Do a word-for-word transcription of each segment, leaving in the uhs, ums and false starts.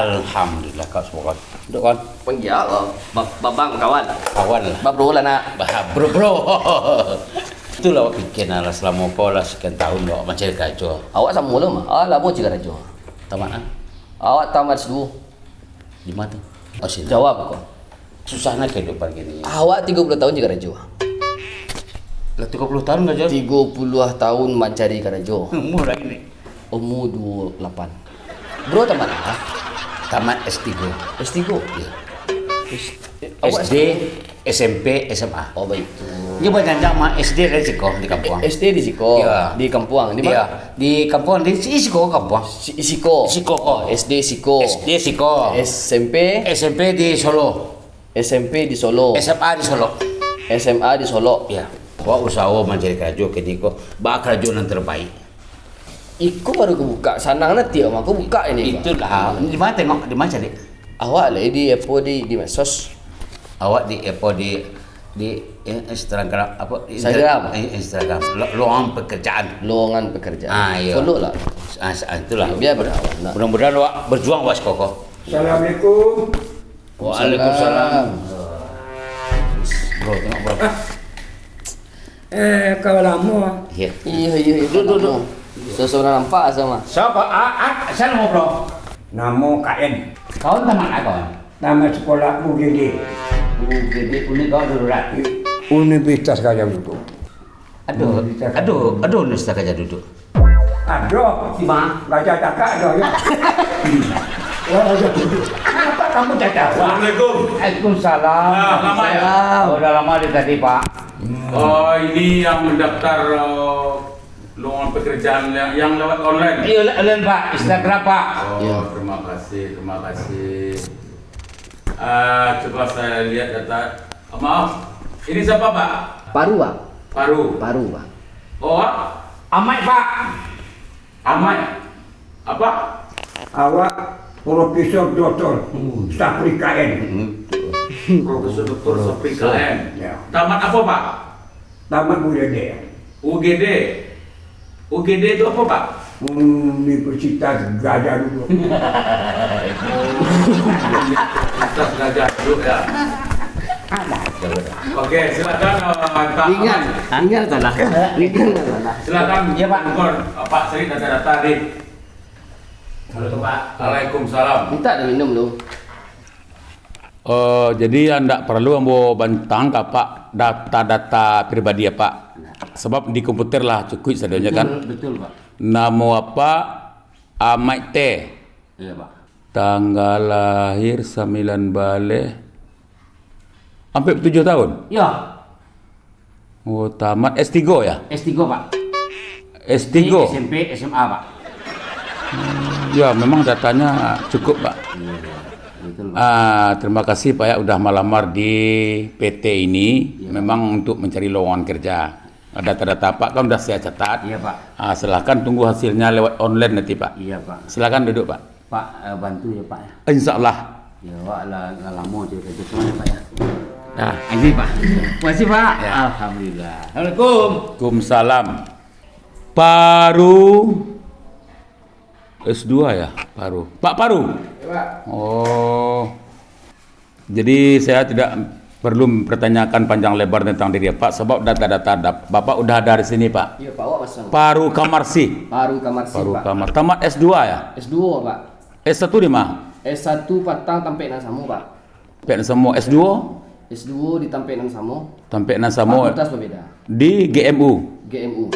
Alhamdulillah, kau semua kawan. Duduk, kawan. Panggia, oh, ba-, babang kawan. Kawan lah. Babro lah, nak. Babro, bro. Itulah awak pikia, nah, lah, selama ko lah sekian tahun awak mancari karajo. Awak samo lah, mah. Ah, lamo cari karajo. Tamat, ah? Awak tamat S dua. Di mana tu? Oh, sini. Jawab ko. Susah nak kehidupan kini. Awak tigo puluah tahun cari karajo. Lah, tigo puluah tahun karajo? Tigo puluah tahun mancari karajo. Umur lagi ni. Umur dua puluh lapan. Bro, tamat apa? Tamat S tiga. S tiga? Iya. S-, eh, awak S D, S M P, S M A. Oh, baik. Dia berjanjang mah S D dari siko di kampuang. S D di siko, iya, di kampuang. Di mana? Iya. Di kampuang, di si-, siko kampuang. Si-, siko. Siko ko. S D siko. S D siko. S M P? S M P di Solo. S M P di Solo. S M A di Solo. S M A di Solo. Iya. Awak usaho mancari karajo kini ko, baa karajo nan terbaik. Iko baru ka buka, sanang nanti mah ka buka ini, Pak. Itulah. Di mana tengok? Di mana cari? Awak lah di, apo, di, di medsos. Awak di, apo, di, di, eh, Instagram, apo, Insta-, Instagram. Eh, Instagram. Lo-, lowongan pekerjaan. Lowongan pekerjaan. Ah, iya. Follow lah. Ah, sa-, ah, itulah. Biar berawan lah. Mudah-mudahan awak berjuang, awak siko ko. Assalamualaikum. Waalaikumsalam. Bro, tengok, bro. Eh, kawan lamo. Iya. Iya, iya, iya. Duduk, duduk. Suasana nampak sama. Siapa? Ah, ah, siapa, bro? Namo K N. Kawan tamat mana, kawan? Tamat sekolah U G D. U G D, Uni Gawat Darurat. Universitas Gadang Duduk. Aduh, Universitas aduh, Gadang Duduk. Aduh, Universitas Gadang Duduk. Aduh. Di mana? Gajah Cakak ada, ya. Wah, Gajah Duduk. Kenapa kamu cakap? Assalamualaikum. Waalaikumsalam. Nah, lama ya? Salam. Oh, udah lama dari tadi, Pak. Hmm. Oh, ini yang mendaftar, eh, lowongan pekerjaan yang, yang lewat online? Iya, online, Pak. Instagram, Pak. Oh, iya. Terima kasih, terima kasih. Ah, coba saya lihat data. Maaf, ini siapa, Pak? Paru, Pak. Paru. Paru, Pak. Oh, Pak? Amaik, Pak. Amaik. Apa? Awak Profesor Doktor Sapri K N. Profesor Doktor Sapri K N. Ya. Tamat apa, Pak? Tamat U G D. U G D. U G D itu apa, Pak? Universitas Gajah Duduk. Universitas Gajah Duduk, ya. Oke, silakan, eh, Pak. Ringan, ringan salah. Ringan salah. Silakan, ya, Pak. Pak Sri, data-data di. Halo, Pak. Waalaikumsalam. Minta dah minum lu. Eh, jadi, ya, ndak paralu ambo bantang ka Apak data-data pribadi Apak. Sabab di komputer lah cukuik sadonyo, kan? Betul, betul, Pak. Namo Apak Amaik Teh. Iya, Pak. Tanggal lahir sambilan baleh, ampek puluah tujuah tahun? Iya. Oh, tamat S tiga ya? S tiga, Pak. S tiga? S D, S M P, S M A, Pak. Hmm, ya, memang datanya cukup, Pak. Iya, iya. Betul, Pak. Ah, terima kasih, Pak, ya, udah malamar di P T ini. Iya, Pak. Memang untuk mencari lowongan kerja. Data-data Pak kan udah saya catat. Iya, Pak. Ah, silahkan tunggu hasilnya lewat online nanti, Pak. Iya, Pak. Silahkan duduk, Pak. Pak, eh, bantu ya, Pak, ya. Insya Allah. Ya, awak lah, lah lamo cerita itu, Pak, ya. Nah. Ini, Pak. Makasih, Pak. Ya. Alhamdulillah. Assalamualaikum. Waalaikumsalam. Paru S dua ya, Paru. Pak Paru? Ya, Pak. Oh. Jadi, saya tidak perlu mempertanyakan panjang lebar tentang diri Bapak, sebab data-data dap-, Bapak udah ada di sini, Pak. Iya, Pak, awak pasang. Paru Kamarsi. Paru Kamarsi, Paru Pak. Kamar-, tamat S dua ya? S dua, Pak. S satu di mana? S satu patang tampek nan samo, Pak. Tampek nan samo. S dua? S dua di tampek nan samo. Tampek nan samo. Fakultas berbeda. Di G M U? G M U.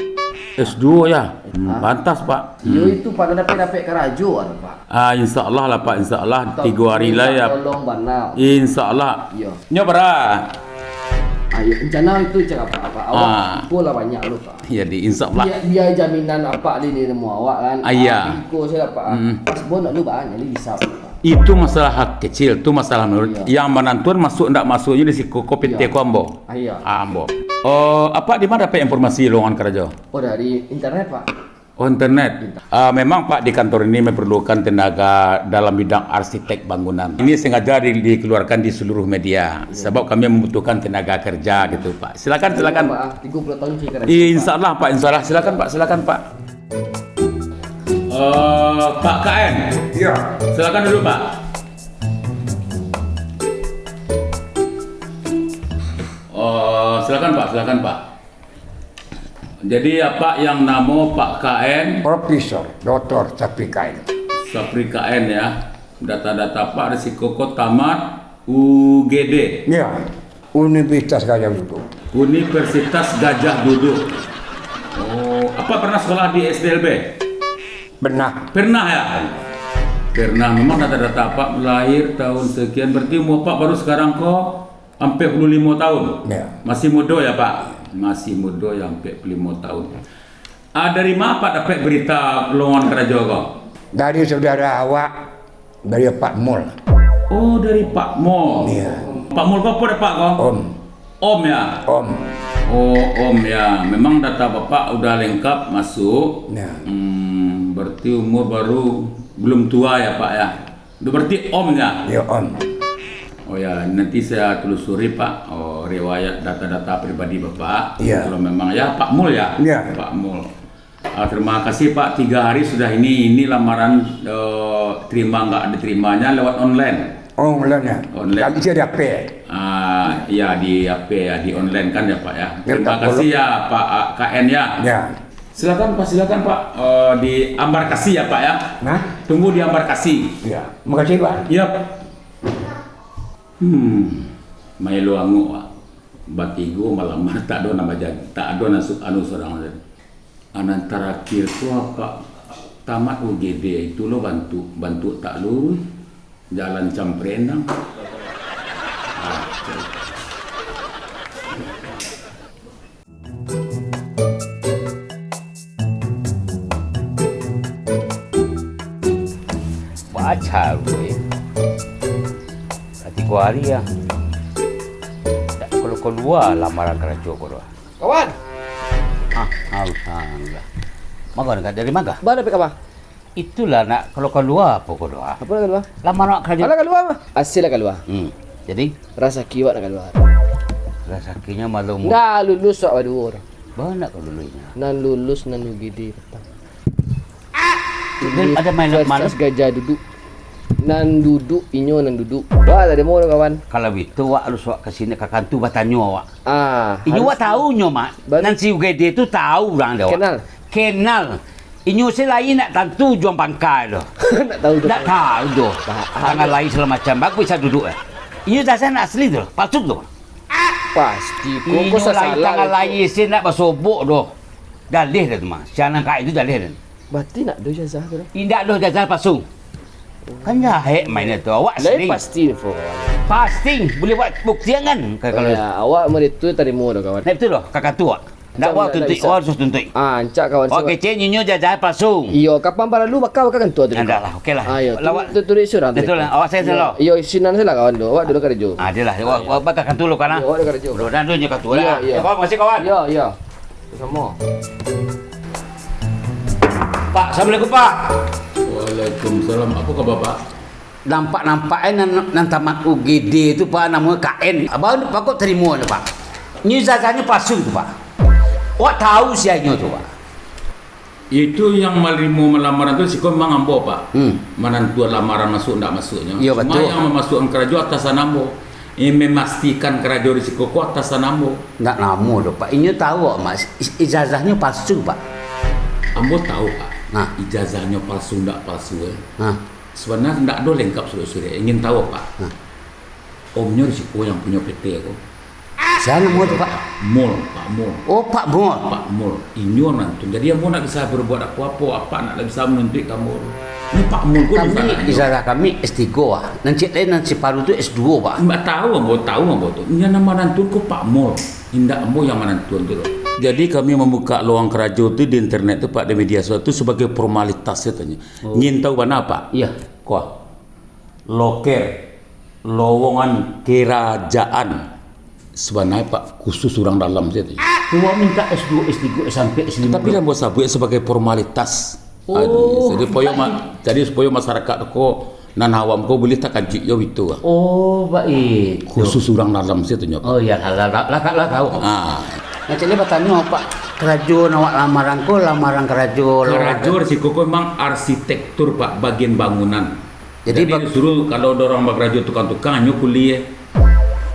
S dua ya? Hmm, ah. Pantas, Pak. Iyo, hmm. Itu, Pak, dapek-dapek karajo, ado, Pak. Ah, insya Allah lah, Pak. Insya Allah, tigo hari lah ya. Tolong bana. Insya Allah. Iyo. Nyo bara? Ah, iyo, rencana itu cak apa, Pak? Awak ah. Iko lah banyak lo, Pak. Iya, di insya Allah. Biar, biar jaminan Apak di, di rumah awak kan. Ah, iya. Ah, iko saya, Pak. Hmm. Pas bon nak lu, Pak, jadi bisa, Pak. Itu masalah hal kecil, itu masalah menurut. Iya. Yang manantuan masuk ndak masuknya di siko ko P T ko ambo. Iya. Ah, iya. Ah, ambo. Oh, Apak di mana dapat informasi lowongan kerja? Oh, dari internet, Pak. Oh, internet. Internet. Ah, memang, Pak, di kantor ini memerlukan tenaga dalam bidang arsitek bangunan. Ini sengaja di-, dikeluarkan di seluruh media, iya. Sebab kami membutuhkan tenaga kerja gitu, Pak. Silakan, silakan. Iya, Pak. Tiga puluh tahun saya kerja, Pak. Insya Allah, Pak, insya Allah. Silakan, Pak, silakan, Pak. Eh, Pak K N. Iya. Silakan duduk, Pak. Silakan, Pak. Jadi, Apak yang namo Pak K N? Profesor Doktor Sapri K N. Sapri K N, ya. Data-data Apak di siko ko tamat U G D. Ya, Universitas Gajah Duduk. Universitas Gajah Duduk. Oh, Apak pernah sekolah di S D L B? Pernah. Pernah, ya? Pernah. Memang data-data Apak lahir tahun sekian, berarti umur Apak baru sekarang ko ampek puluah limo tahun. Ya. Masih mudo, ya, Pak? Masih mudo, ya, ampek puluah limo tahun. Ah, dari ma Apak dapek berita lowongan karajo ko? Dari saudara awak, dari Pak Mul. Oh, dari Pak Mul. Iya. Pak Mul ko apo dek Apak ko? Om. Om, ya? Om. Oh, Om, ya. Memang data Bapak udah lengkap masuk. Ya. Hmm, berarti umur baru belum tua ya, Pak, ya? Udah berarti Om, ya? Ya, Om. Oh, ya, nanti saya telusuri, Pak, oh, riwayat data-data pribadi Bapak. Iya. Kalau memang, ya, Pak Mul, ya? Iya. Pak Mul. Ah, terima kasih, Pak. Tiga hari sudah ini, ini lamaran, eh, terima nggak diterimanya lewat online. Oh, online, ya? Online. Tapi saya di H P. Ah, ya, di H P, ya, di online kan, ya, Pak, ya. Ya, terima kasih, ya, Pak, ah, K N, ya. Ya. Silakan, Pak, silakan, Pak. Eh, di ambarkasi, ya, Pak, ya. Nah? Tunggu di ambarkasi. Ya, makasih, Pak. Yap. Hmm, maelo angok, Pak. Batigo malamar, tak ado nan bajago, tak ado nan su-, anu surang tadi. Anan tarakhir tu, Apak tamat U G D, itu lo bantuak, bantuak tak lurus, jalan camprenang. Ah, Baca gue. Tigo hari ah. Tak kalau kalua lamaran karajo ko doh. Kawan. Ah, alhamdulillah. Maga nak dari maga? Ba dapek kaba? Itulah nak kalau kalua apo ko doh. Apo nak kalua? Lamaran karajo. Alah kalua mah. Asil lah kalua. Hmm. Jadi? Rasaki awak nak kalua. Rasakinyo malu mu- Ndak lulus awak baduo doh. Ba nak ko lulusnyo? Nan lulus nan U G D patang. Dan ada main Universitas Gajah Duduk. Nan duduk, inyo nan duduk. Ba tadi mau kawan. Kalau itu, wak harus wak ka sini, ka kantu batanyo awak. Ah, inyo wak tahu nyo, Mak. Nan si U G D tu tahu urang dia, wak. Kenal. Kenal. Inyo se lain nak tantu juang pangkai doh. Nak tahu doh. Nak tahu doh. Tangah lain segala macam. Bagus bisa duduk, eh. Inyo dah nak asli tu, palsu tu. Pasti. Inyo lain tangah lain se nak basobok doh. Jaleh dah tu mah. Si anak kai tu jaleh dah. Berarti nak do ijazah tu dah? Indak do ijazah palsu. Kan jahek mainnya tu. Awak asli. Pasti info kawan. Pasti. Boleh buat buktian kan? Kalau ya, awak mah itu tarimo doh kawan. Nah, itu doh, kakak tu, wak. Ndak, wak tuntuik, wak harus tuntuik. Ah, ancak kawan. Oke, cek nyinyo ijazah palsu. Iyo, kapan paralu bakal bakal kantua tu. Ndak lah, oke lah. Ayo, lawak tu tulis surang tu. Betul lah. Awak saya salah. Iyo, sinan salah kawan tu. Awak dulu karajo. Ah, dia lah. Awak bakal kantua dulu kan. Awak dulu karajo. Mudah-mudahan dulu nyo kantua lah. Iyo, iyo. Kawan, makasih kawan. Iyo, iyo. Samo. Pak, assalamualaikum, Pak. Waalaikumsalam. Apa khabar, Pak? Nampak-nampak eh nan, nan tamat U G D tu, Pak, namonyo K N. Abang tu pakok tarimo nyo, Pak. Nyo ijazahnyo palsu tu, Pak. Awak tahu sia inyo tu, Pak? Itu yang manarimo lamaran tu siko memang ambo, Pak. Hmm. Manantuan lamaran masuk ndak masuknyo. Iyo, cuma betul. Yang mamasuakan karajo atasan ambo. Yang memastikan karajo di siko ko atasan ambo. Ndak namo doh, Pak. Inyo tahu, Pak, Mas. Ij-, ijazahnyo palsu, Pak. Ambo tahu, Pak. Nah. Ijazahnyo palsu ndak palsu, eh. Nah. Sabananyo ndak ado lengkap surek-surek. Ingin tahu, Pak? Nah. Omnyo di siko yang punyo P T ko. Sia namo tu, Pak? Mul, Pak Mul. Oh, Pak Mul. Pak Mul. Inyo nan tu. Jadi, ambo ndak bisa berbuat apo-apo. Apak ndak bisa manuntuik ka ambo tu. Ini Pak Mul ko di sana. Kami, ijazah kami S tigo ah. Nan cek lain, nan si Paru tu S duo, Pak. Ndak tahu ambo, tahu ambo tu. Inyo nan manantuan ko Pak Mul. Indak ambo yang manantuan tu, doh. Jadi, kami mambuka lowongan karajo tu di internet tu, Pak, di media sosial tu sebagai formalitas sajo nyo. Oh. Ingin tahu bana, Pak? Iya. Kuah. Loker, lowongan kerajaan. Sabananyo, Pak, khusus urang dalam sajo. Awak minta S duo, S tigo, S sampai S limo. Tapi lah ambo sabuik sabagai formalitas. Oh, jadi supayo ma-, jadi supayo masyarakat ko nan awam ko buliah takanjuik jo itu, ah. Oh, baik. Khusus urang dalam sajo nyo, Pak. Oh, iya, lah, lah, lah, lah, lah tahu. Ah. Nah, jadi batanyo, Pak, karajo nan awak lamaran ko, lamaran karajo, karajo di siko ko memang arsitektur, Pak, bagian bangunan. Jadi, jadi bag- suruh kalau ada orang bakarajo tukang-tukang, nyo kuliah.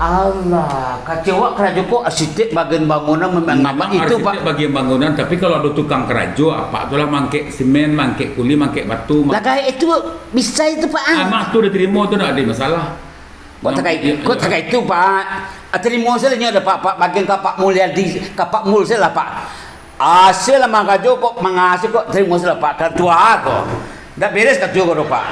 Alah, kecek awak karajo ko arsitek bagian bangunan, memang itu, Pak. Arsitek bagian bangunan, tapi kalau ado tukang karajo, apak tu lah mangkek simen, mangkek kuli, mangkek batu, ma- Lah, kayak itu bisa itu, Pak, ah. Ah, mah tu dah tarimo tu, ndak ado masalah. Kok takai, kok takai itu, Pak? Ah, tarimo sajo nyo dah, Pak, Pak, bagian ka Pak Mulyadi, ka Pak Mul sajo lah, Pak. Asil lah mangarajo kok, mangarajo kok, tarimo sajo lah, Pak. Ketua ko. Ndak beres ketua ko, Pak.